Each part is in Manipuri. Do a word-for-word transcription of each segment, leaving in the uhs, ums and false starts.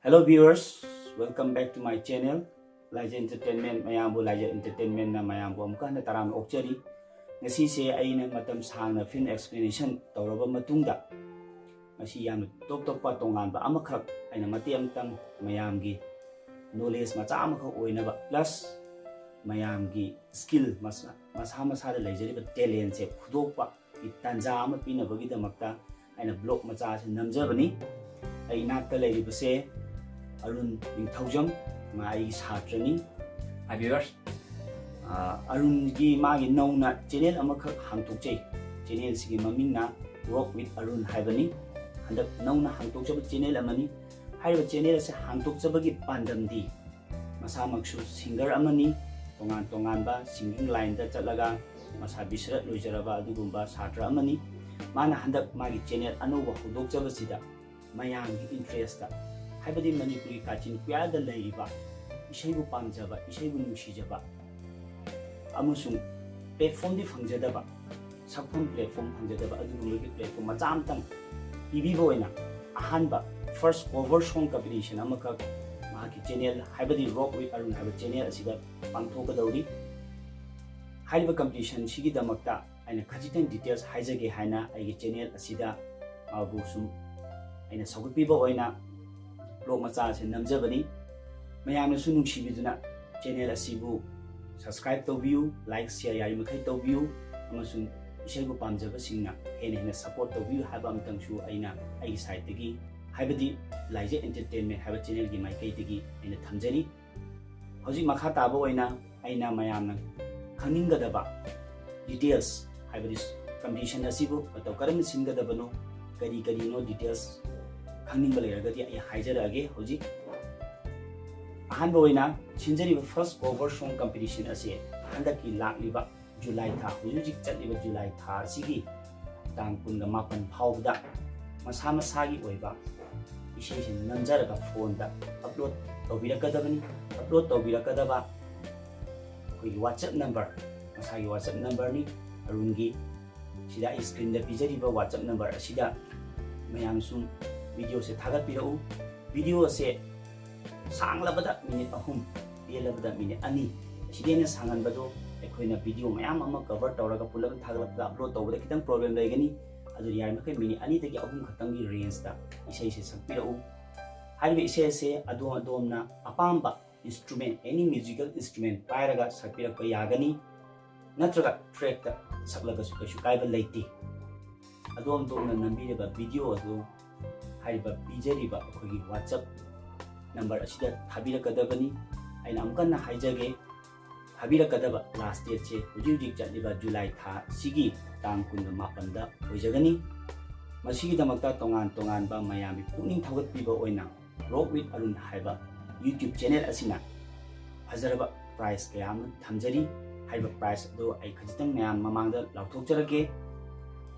Hello viewers, welcome back to my channel, Laija Entertainment. ꯃꯌꯥꯝꯕꯨ Laija Entertainmentꯅ ꯃꯌꯥꯝꯕꯨ ꯑꯃꯨꯛꯀ ꯍꯟꯅ ꯇꯔꯥꯝꯅ ꯑꯣꯛꯆꯔꯤ꯫ ꯉꯁꯤꯁꯦ ꯑꯩꯅ ꯃꯇꯝ ꯁꯥꯡꯅ film explanation ꯇꯧꯔꯕ ꯃꯇꯨꯡꯗ, ꯉꯁꯤ ꯌꯥꯝꯅ ꯇꯣꯞ ꯇꯣꯞꯄ ꯇꯣꯉꯥꯟꯕ ꯑꯃꯈꯛ ꯑꯩꯅ ꯃꯇꯦꯛ ꯑꯃꯇꯪ ꯃꯌꯥꯝꯒꯤ knowledge ꯃꯆꯥ ꯑꯃꯈꯛ ꯑꯣꯏꯅꯕ, plus ꯃꯌꯥꯝꯒꯤ skill, ꯃꯁꯥ ꯃꯁꯥ ꯃꯁꯥꯗ ꯂꯩꯖꯔꯤꯕ talentꯁꯦ ꯐꯨꯗꯣꯛꯄꯒꯤ ꯇꯥꯟꯖꯥ ꯑꯃ ꯄꯤꯅꯕꯒꯤꯗꯃꯛꯇ ꯑꯩꯅ vlog ꯃꯆꯥ ꯑꯁꯤ ꯅꯝꯖꯕꯅꯤ꯫ ꯑꯩ ꯏꯅꯥꯛꯇ ꯂꯩꯔꯤꯕꯁꯦ ꯑꯔꯨꯟ ꯅꯤꯡꯊꯧꯖꯝ, ꯃꯥ ꯑꯩꯒꯤ ꯁꯥꯇ꯭ꯔꯅꯤ꯫ Hi viewers, ꯑꯥ, ꯑꯔꯨꯟꯒꯤ ꯃꯥꯒꯤ ꯅꯧꯅ channel ꯑꯃꯈꯛ ꯍꯥꯡꯗꯣꯛꯆꯩ꯫ Channelꯁꯤꯒꯤ ꯃꯃꯤꯡꯅ Rock with Arun ꯍꯥꯏꯕꯅꯤ꯫ ꯍꯟꯗꯛ ꯅꯧꯅ ꯍꯥꯡꯗꯣꯛꯆꯕ channel ꯑꯃꯅꯤ꯫ ꯍꯥꯏꯔꯤꯕ channel ꯑꯁꯤ ꯍꯥꯡꯗꯣꯛꯆꯕꯒꯤ ꯄꯥꯟꯗꯝꯗꯤ ꯃꯁꯥꯃꯛꯁꯨ singer ꯑꯃꯅꯤ, ꯇꯣꯉꯥꯟ ꯇꯣꯉꯥꯟꯕ singing lineꯗ ꯆꯠꯂꯒ ꯃꯁꯥ ꯕꯤꯁꯔꯠ ꯂꯣꯏꯖꯔꯕ ꯑꯗꯨꯒꯨꯝꯕ ꯁꯥꯇ꯭ꯔ ꯑꯃꯅꯤ꯫ ꯃꯥꯅ ꯍꯟꯗꯛ ꯃꯥꯒꯤ channel ꯑꯅꯧꯕ ꯍꯧꯗꯣꯛꯆꯕꯁꯤꯗ ꯃꯌꯥꯝꯒꯤ interestꯇ, ꯍꯥꯏꯕꯗꯤ ꯃꯅꯤꯄꯨꯔꯤ ꯀꯥꯆꯤꯟ ꯀꯣꯌꯥꯗ ꯂꯩꯔꯤꯕ ꯏꯁꯩꯕꯨ ꯄꯥꯝꯖꯕ, ꯏꯁꯩꯕꯨ ꯅꯨꯡꯁꯤꯖꯕ ꯑꯃꯁꯨꯡ platformꯗꯤ ꯐꯪꯖꯗꯕ, ꯁꯛꯐꯝ platform ꯐꯪꯖꯗꯕ ꯑꯗꯨꯒꯨꯝꯕꯒꯤ platform ꯃꯆꯥ ꯑꯃꯇꯪ ꯄꯤꯕꯤꯕ ꯑꯣꯏꯅ ꯑꯍꯥꯟꯕ first cover song competition ꯑꯃꯈꯛ ꯃꯍꯥꯛꯀꯤ channel, ꯍꯥꯏꯕꯗꯤ Rock with Arun ꯍꯥꯏꯕ channel ꯑꯁꯤꯗ ꯄꯥꯡꯊꯣꯛꯀꯗꯧꯔꯤ꯫ ꯍꯥꯏꯔꯤꯕ competitionꯁꯤꯒꯤꯗꯃꯛꯇ ꯑꯩꯅ ꯈꯖꯤꯛꯇꯪ details ꯍꯥꯏꯖꯒꯦ ꯍꯥꯏꯅ ꯑꯩꯒꯤ channel ꯑꯁꯤꯗ ꯃꯥꯕꯨ ꯁꯨꯝ ꯑꯩꯅ ꯁꯧꯒꯠꯄꯤꯕ ꯑꯣꯏꯅ vlog ꯃꯆꯥ ꯑꯁꯤ ꯅꯝꯖꯕꯅꯤ꯫ ꯃꯌꯥꯝꯅꯁꯨ ꯅꯨꯡꯁꯤꯕꯤꯗꯨꯅ channel ꯑꯁꯤꯕꯨ subscribe ꯇꯧꯕꯤꯌꯨ, like, share ꯌꯥꯔꯤꯃꯈꯩ ꯇꯧꯕꯤꯌꯨ, ꯑꯃꯁꯨꯡ ꯏꯁꯩꯕꯨ ꯄꯥꯝꯖꯕꯁꯤꯡꯅ ꯍꯦꯟꯅ ꯍꯦꯟꯅ support ꯇꯧꯕꯤꯌꯨ ꯍꯥꯏꯕ ꯑꯃꯇꯪꯁꯨ ꯑꯩꯅ ꯑꯩꯒꯤ sideꯇꯒꯤ, ꯍꯥꯏꯕꯗꯤ Laija Entertainment ꯍꯥꯏꯕ channelꯒꯤ ꯃꯥꯏꯀꯩꯗꯒꯤ ꯑꯩꯅ ꯊꯝꯖꯔꯤ꯫ ꯍꯧꯖꯤꯛ ꯃꯈꯥ ꯇꯥꯕ ꯑꯣꯏꯅ ꯑꯩꯅ ꯃꯌꯥꯝꯅ ꯈꯪꯅꯤꯡꯒꯗꯕ details, ꯍꯥꯏꯕꯗꯤ competition ꯑꯁꯤꯕꯨ ꯃꯇꯧ ꯀꯔꯝꯅ ꯁꯤꯟꯒꯗꯕꯅꯣ, ꯀꯔꯤ ꯀꯔꯤꯅꯣ details ꯈꯪꯅꯤꯡꯕ ꯂꯩꯔꯒꯗꯤ ꯑꯩ ꯍꯥꯏꯖꯔꯛꯑꯒꯦ꯫ ꯍꯧꯖꯤꯛ ꯑꯍꯥꯟꯕ ꯑꯣꯏꯅ ꯁꯤꯟꯖꯔꯤꯕ first cover song competition ꯑꯁꯤ ꯍꯟꯗꯛꯀꯤ ꯂꯥꯛꯂꯤꯕ July ꯊꯥ, ꯍꯧꯖꯤꯛ ꯍꯧꯖꯤꯛ ꯆꯠꯂꯤꯕ July ꯊꯥ ꯑꯁꯤꯒꯤ ꯇꯥꯡ ꯀꯨꯟꯒ ꯃꯥꯄꯟ ꯐꯥꯎꯕꯗ ꯃꯁꯥ ꯃꯁꯥꯒꯤ ꯑꯣꯏꯕ ꯏꯁꯩꯁꯤꯡ ꯅꯝꯖꯔꯒ phoneꯗ upload ꯇꯧꯕꯤꯔꯛꯀꯗꯕꯅꯤ꯫ Upload ꯇꯧꯕꯤꯔꯛꯀꯗꯕ ꯑꯩꯈꯣꯏꯒꯤ WhatsApp number, ꯃꯁꯥꯒꯤ WhatsApp numberꯅꯤ ꯑꯔꯨꯟꯒꯤ꯫ ꯁꯤꯗ ꯑꯩ screenꯗ ꯄꯤꯖꯔꯤꯕ WhatsApp number ꯑꯁꯤꯗ ꯃꯌꯥꯝ ꯁꯨꯝ videoꯁꯦ ꯊꯥꯒꯠꯄꯤꯔꯛꯎ꯫ Video ꯑꯁꯦ ꯁꯥꯡꯂꯕꯗ ꯃꯤꯅꯤꯠ ꯑꯍꯨꯝ, ꯇꯦꯜꯂꯕꯗ ꯃꯤꯅꯤꯠ ꯑꯅꯤ꯫ ꯑꯁꯤꯗꯩ ꯍꯦꯟꯅ ꯁꯥꯡꯍꯟꯕꯗꯣ ꯑꯩꯈꯣꯏꯅ video ꯃꯌꯥꯝ ꯑꯃ cover ꯇꯧꯔꯒ ꯄꯨꯂꯞ ꯊꯥꯒꯠꯂꯛꯄꯗ, upload ꯇꯧꯕꯗ ꯈꯤꯇꯪ problem ꯂꯩꯒꯅꯤ꯫ ꯑꯗꯨꯅ ꯌꯥꯔꯤꯃꯈꯩ ꯃꯤꯅꯤꯠ ꯑꯅꯤꯗꯒꯤ ꯑꯍꯨꯝ ꯈꯛꯇꯪꯒꯤ rangeꯇ ꯏꯁꯩꯁꯦ ꯁꯛꯄꯤꯔꯛꯎ꯫ ꯍꯥꯏꯔꯤꯕ ꯏꯁꯩ ꯑꯁꯦ ꯑꯗꯣꯝ ꯑꯗꯣꯝꯅ ꯑꯄꯥꯝꯕ instrument, any musical instrument ꯄꯥꯏꯔꯒ ꯁꯛꯄꯤꯔꯛꯄ ꯌꯥꯒꯅꯤ, ꯅꯠꯇ꯭ꯔꯒ trackꯇ ꯁꯛꯂꯒꯁꯨ ꯀꯩꯁꯨ ꯀꯥꯏꯕ ꯂꯩꯇꯦ꯫ ꯑꯗꯣꯝ ꯑꯗꯣꯝꯅ ꯅꯝꯕꯤꯔꯤꯕ video ꯑꯗꯨ ꯍꯥꯏꯔꯤꯕ ꯄꯤꯖꯔꯤꯕ ꯑꯩꯈꯣꯏꯒꯤ WhatsApp number ꯑꯁꯤꯗ ꯊꯥꯕꯤꯔꯛꯀꯗꯕꯅꯤ꯫ ꯑꯩꯅ ꯑꯃꯨꯛ ꯍꯟꯅ ꯍꯥꯏꯖꯒꯦ, ꯊꯥꯕꯤꯔꯛꯀꯗꯕ last dateꯁꯦ ꯍꯧꯖꯤꯛ ꯍꯧꯖꯤꯛ ꯆꯠꯂꯤꯕ July ꯊꯥ ꯑꯁꯤꯒꯤ ꯇꯥꯡ ꯀꯨꯟꯒ ꯃꯥꯄꯟꯗ ꯑꯣꯏꯖꯒꯅꯤ꯫ ꯃꯁꯤꯒꯤꯗꯃꯛꯇ ꯇꯣꯉꯥꯟ ꯇꯣꯉꯥꯟꯕ ꯃꯌꯥꯝꯒꯤ ꯄꯨꯛꯅꯤꯡ ꯊꯧꯒꯠꯄꯤꯕ ꯑꯣꯏꯅ Rock with Arun ꯍꯥꯏꯕ YouTube channel ꯑꯁꯤꯅ ꯐꯖꯔꯕ prize ꯀꯌꯥ ꯑꯃ ꯊꯝꯖꯔꯤ꯫ ꯍꯥꯏꯔꯤꯕ prize ꯑꯗꯨ ꯑꯩ ꯈꯖꯤꯛꯇꯪ ꯃꯌꯥꯝ ꯃꯃꯥꯡꯗ ꯂꯥꯎꯊꯣꯛꯆꯔꯛꯀꯦ꯫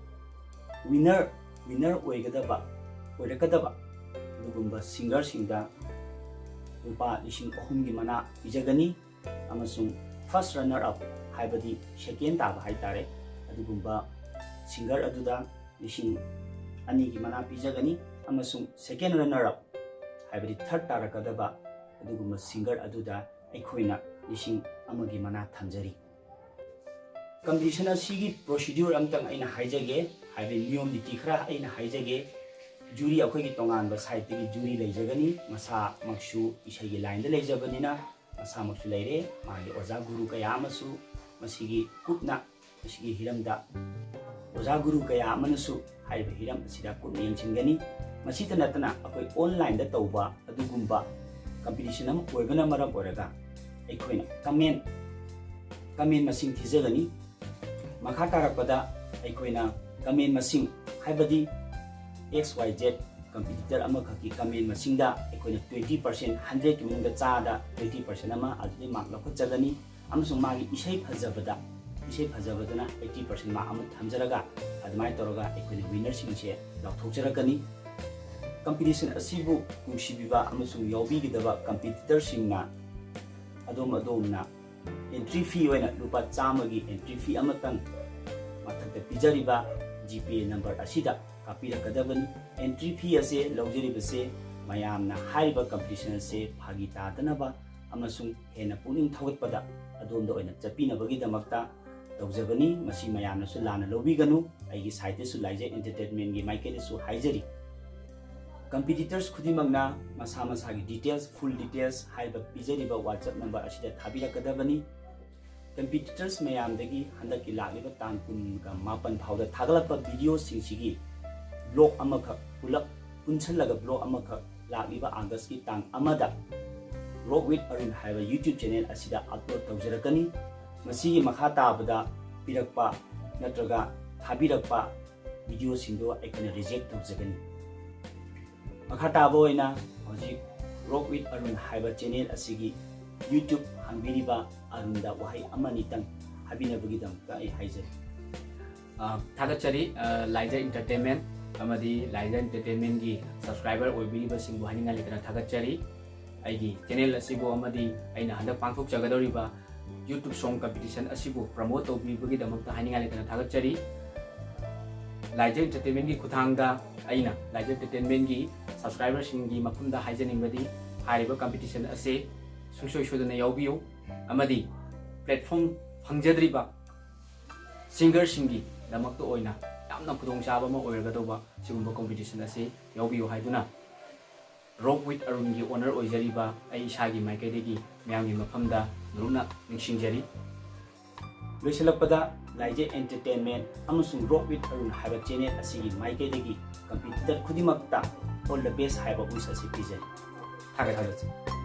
Winner, winner ꯑꯣꯏꯒꯗꯕ, ꯑꯣꯏꯔꯛꯀꯗꯕ ꯑꯗꯨꯒꯨꯝꯕ singerꯁꯤꯡꯗ ꯂꯨꯄꯥ ꯂꯤꯁꯤꯡ ꯑꯍꯨꯝꯒꯤ ꯃꯅꯥ ꯄꯤꯖꯒꯅꯤ꯫ ꯑꯃꯁꯨꯡ first runner up, ꯍꯥꯏꯕꯗꯤ second ꯇꯥꯕ ꯍꯥꯏꯇꯥꯔꯦ, ꯑꯗꯨꯒꯨꯝꯕ singer ꯑꯗꯨꯗ ꯂꯤꯁꯤꯡ ꯑꯅꯤꯒꯤ ꯃꯅꯥ ꯄꯤꯖꯒꯅꯤ꯫ ꯑꯃꯁꯨꯡ second runner up, ꯍꯥꯏꯕꯗꯤ third ꯇꯥꯔꯛꯀꯗꯕ ꯑꯗꯨꯒꯨꯝꯕ singer ꯑꯗꯨꯗ ꯑꯩꯈꯣꯏꯅ ꯂꯤꯁꯤꯡ ꯑꯃꯒꯤ ꯃꯅꯥ ꯊꯝꯖꯔꯤ꯫ Competition ꯑꯁꯤꯒꯤ procedure ꯑꯝꯇꯪ ꯑꯩꯅ ꯍꯥꯏꯖꯒꯦ, ꯍꯥꯏꯕꯗꯤ ꯅꯤꯌꯣꯝ ꯅꯤꯇꯤ ꯈꯔ ꯑꯩꯅ ꯍꯥꯏꯖꯒꯦ꯫ Jury, ꯑꯩꯈꯣꯏꯒꯤ ꯇꯣꯉꯥꯟꯕ sideꯇꯒꯤ jury ꯂꯩꯖꯒꯅꯤ꯫ ꯃꯁꯥꯃꯛꯁꯨ ꯏꯁꯩꯒꯤ lineꯗ ꯂꯩꯖꯕꯅꯤꯅ ꯃꯁꯥꯃꯛꯁꯨ ꯂꯩꯔꯦ, ꯃꯥꯒꯤ ꯑꯣꯖꯥ ꯒꯨꯔꯨ ꯀꯌꯥ ꯑꯃꯁꯨ ꯃꯁꯤꯒꯤ ꯀꯨꯞꯅ, ꯃꯁꯤꯒꯤ ꯍꯤꯔꯝꯗ ꯑꯣꯖꯥ ꯒꯨꯔꯨ ꯀꯌꯥ ꯑꯃꯅꯁꯨ ꯍꯥꯏꯔꯤꯕ ꯍꯤꯔꯝ ꯑꯁꯤꯗ ꯀꯨꯞꯅ ꯌꯦꯡꯁꯤꯟꯒꯅꯤ꯫ ꯃꯁꯤꯇ ꯅꯠꯇꯅ ꯑꯩꯈꯣꯏ onlineꯗ ꯇꯧꯕ ꯑꯗꯨꯒꯨꯝꯕ competition ꯑꯃ ꯑꯣꯏꯕꯅ ꯃꯔꯝ ꯑꯣꯏꯔꯒ ꯑꯩꯈꯣꯏꯅ comment, comment ꯃꯁꯤꯡ ꯊꯤꯖꯒꯅꯤ꯫ ꯃꯈꯥ ꯇꯥꯔꯛꯄꯗ ꯑꯩꯈꯣꯏꯅ comment ꯃꯁꯤꯡ, ꯍꯥꯏꯕꯗꯤ X Y Z competitor ꯑꯃꯈꯛꯀꯤ comment ꯃꯁꯤꯡꯗ ꯑꯩꯈꯣꯏꯅ twenty percent, hundredꯀꯤ ꯃꯅꯨꯡꯗ ꯆꯥꯗ twenty percent ꯑꯃ ꯑꯗꯨꯗꯤ mark ꯂꯧꯈꯠꯆꯒꯅꯤ꯫ ꯑꯃꯁꯨꯡ ꯃꯥꯒꯤ ꯏꯁꯩ ꯐꯖꯕꯗ, ꯏꯁꯩ ꯐꯖꯕꯗꯅ eighty percent mark ꯑꯃ ꯊꯝꯖꯔꯒ ꯑꯗꯨꯃꯥꯏꯅ ꯇꯧꯔꯒ ꯑꯩꯈꯣꯏꯅ winnerꯁꯤꯡꯁꯦ ꯂꯥꯎꯊꯣꯛꯆꯔꯛꯀꯅꯤ꯫ Competition ꯑꯁꯤꯕꯨ ꯅꯨꯡꯁꯤꯕꯤꯕ ꯑꯃꯁꯨꯡ ꯌꯥꯎꯕꯤꯒꯗꯕ competitorꯁꯤꯡꯅ ꯑꯗꯣꯝ ꯑꯗꯣꯝꯅ entry fee ꯑꯣꯏꯅ ꯂꯨꯄꯥ ꯆꯥꯝꯃꯒꯤ entry fee ꯑꯃꯇꯪ ꯃꯊꯛꯇ ꯄꯤꯖꯔꯤꯕ GPay number ꯑꯁꯤꯗ ꯀꯥꯞꯄꯤꯔꯛꯀꯗꯕꯅꯤ꯫ Entry fee ꯑꯁꯦ ꯂꯧꯖꯔꯤꯕꯁꯦ ꯃꯌꯥꯝꯅ ꯍꯥꯏꯔꯤꯕ competition ꯑꯁꯤ ꯐꯥꯒꯤ ꯇꯥꯗꯅꯕ ꯑꯃꯁꯨꯡ ꯍꯦꯟꯅ ꯄꯨꯛꯅꯤꯡ ꯊꯧꯒꯠꯄꯗ ꯑꯗꯣꯝꯗ ꯑꯣꯏꯅ ꯆꯠꯄꯤꯅꯕꯒꯤꯗꯃꯛꯇ ꯇꯧꯖꯕꯅꯤ꯫ ꯃꯁꯤ ꯃꯌꯥꯝꯅꯁꯨ ꯂꯥꯟꯅ ꯂꯧꯕꯤꯒꯅꯨ꯫ ꯑꯩꯒꯤ side ꯇꯁꯨ ꯂꯥꯏꯖ Entertainment ꯀꯤ ꯃꯥꯏꯀꯩꯗꯁꯨ ꯍꯥꯏꯖꯔꯤ, competitors ꯈꯨꯗꯤꯡꯃꯛꯅ ꯃꯁꯥ ꯃꯁꯥꯒꯤ details, full details ꯍꯥꯏꯔꯤꯕ ꯄꯤꯖꯔꯤꯕ WhatsApp number ꯑꯁꯤꯗ ꯊꯥꯕꯤꯔꯛꯀꯗꯕꯅꯤ꯫ Competitors ꯃꯌꯥꯝꯗꯒꯤ ꯍꯟꯗꯛꯀꯤ ꯂꯥꯛꯂꯤꯕ ꯇꯥꯡ ꯀꯨꯟꯒ ꯃꯥꯄꯟ ꯐꯥꯎꯗ ꯊꯥꯒꯠꯂꯛꯄ video ꯁꯤꯡꯁꯤꯒꯤ vlog ꯑꯃꯈꯛ ꯄꯨꯂꯞ ꯄꯨꯟꯁꯤꯜꯂꯒ vlog ꯑꯃꯈꯛ ꯂꯥꯛꯂꯤꯕ August ꯀꯤ ꯇꯥꯡ ꯑꯃꯗ Rock with Arun ꯍꯥꯏꯕ YouTube channel ꯑꯁꯤꯗ upload ꯇꯧꯖꯔꯛꯀꯅꯤ꯫ ꯃꯁꯤꯒꯤ ꯃꯈꯥ ꯇꯥꯕꯗ ꯄꯤꯔꯛꯄ ꯅꯠꯇ꯭ꯔꯒ ꯊꯥꯕꯤꯔꯛꯄ video ꯁꯤꯡꯗꯣ ꯑꯩꯈꯣꯏꯅ reject ꯇꯧꯖꯒꯅꯤ꯫ ꯃꯈꯥ ꯇꯥꯕ ꯑꯣꯏꯅ ꯍꯧꯖꯤꯛ Rock with Arun ꯍꯥꯏꯕ channel ꯑꯁꯤꯒꯤ YouTube ꯍꯥꯡꯕꯤꯔꯤꯕ ꯑꯔꯨꯟꯗ ꯋꯥꯍꯩ ꯑꯃꯅꯤꯇꯪ ꯍꯥꯏꯕꯤꯅꯕꯒꯤꯗꯃꯛꯇ ꯑꯩ ꯍꯥꯏꯖꯔꯤ꯫ ꯑ, ꯊꯥꯒꯠꯆꯔꯤ꯫ ꯑ, ꯂꯥꯏꯖ Entertainment ꯑꯃꯗꯤ ꯂꯥꯏꯖ Entertainment ꯒꯤ subscriber ꯑꯣꯏꯕꯤꯔꯤꯕꯁꯤꯡꯕꯨ ꯍꯥꯏꯅꯤꯡꯉꯥꯏ ꯂꯩꯇꯅ ꯊꯥꯒꯠꯆꯔꯤ꯫ ꯑꯩꯒꯤ channel ꯑꯁꯤꯕꯨ ꯑꯃꯗꯤ ꯑꯩꯅ ꯍꯟꯗꯛ ꯄꯥꯡꯊꯣꯛꯆꯒꯗꯧꯔꯤꯕ YouTube song competition ꯑꯁꯤꯕꯨ promote ꯇꯧꯕꯤꯕꯒꯤꯗꯃꯛꯇ ꯍꯥꯏꯅꯤꯡꯉꯥꯏ ꯂꯩꯇꯅ ꯊꯥꯒꯠꯆꯔꯤ꯫ ꯂꯥꯏꯖ Entertainment ꯒꯤ ꯈꯨꯠꯊꯥꯡꯗ ꯑꯩꯅ ꯂꯥꯏꯖ Entertainment ꯒꯤ subscriber ꯁꯤꯡꯒꯤ ꯃꯐꯝꯗ ꯍꯥꯏꯖꯅꯤꯡꯕꯗꯤ, ꯍꯥꯏꯔꯤꯕ competition ꯑꯁꯤ ꯁꯨꯡꯁꯣꯏ ꯁꯣꯏꯗꯅ ꯌꯥꯎꯕꯤꯌꯨ ꯑꯃꯗꯤ platform ꯐꯪꯖꯗ꯭ꯔꯤꯕ singer ꯁꯤꯡꯒꯤꯗꯃꯛꯇ ꯑꯣꯏꯅ ꯌꯥꯝꯅ ꯈꯨꯗꯣꯡꯆꯥꯕ ꯑꯃ ꯑꯣꯏꯔꯒꯗꯧꯕ ꯁꯤꯒꯨꯝꯕ competition ꯑꯁꯤ ꯌꯥꯎꯕꯤꯌꯨ ꯍꯥꯏꯗꯨꯅ Rock with Arun ꯒꯤ owner ꯑꯣꯏꯖꯔꯤꯕ ꯑꯩ ꯏꯁꯥꯒꯤ ꯃꯥꯏꯀꯩꯗꯒꯤ ꯃꯌꯥꯝꯒꯤ ꯃꯐꯝꯗ ꯅꯧꯅ ꯅꯤꯡꯁꯤꯡꯖꯔꯤ꯫ ꯂꯣꯏꯁꯤꯜꯂꯛꯄꯗ ꯂꯥꯏꯖ Entertainment ꯑꯃꯁꯨꯡ Rock with Arun ꯍꯥꯏꯕ channel ꯑꯁꯤꯒꯤ ꯃꯥꯏꯀꯩꯗꯒꯤ competitor ꯈꯨꯗꯤꯡꯃꯛꯇ all the best ꯍꯥꯏꯕ wish ꯑꯁꯤ ꯄꯤꯖꯔꯤ꯫ ꯊꯥꯒꯠꯆꯔꯤ꯫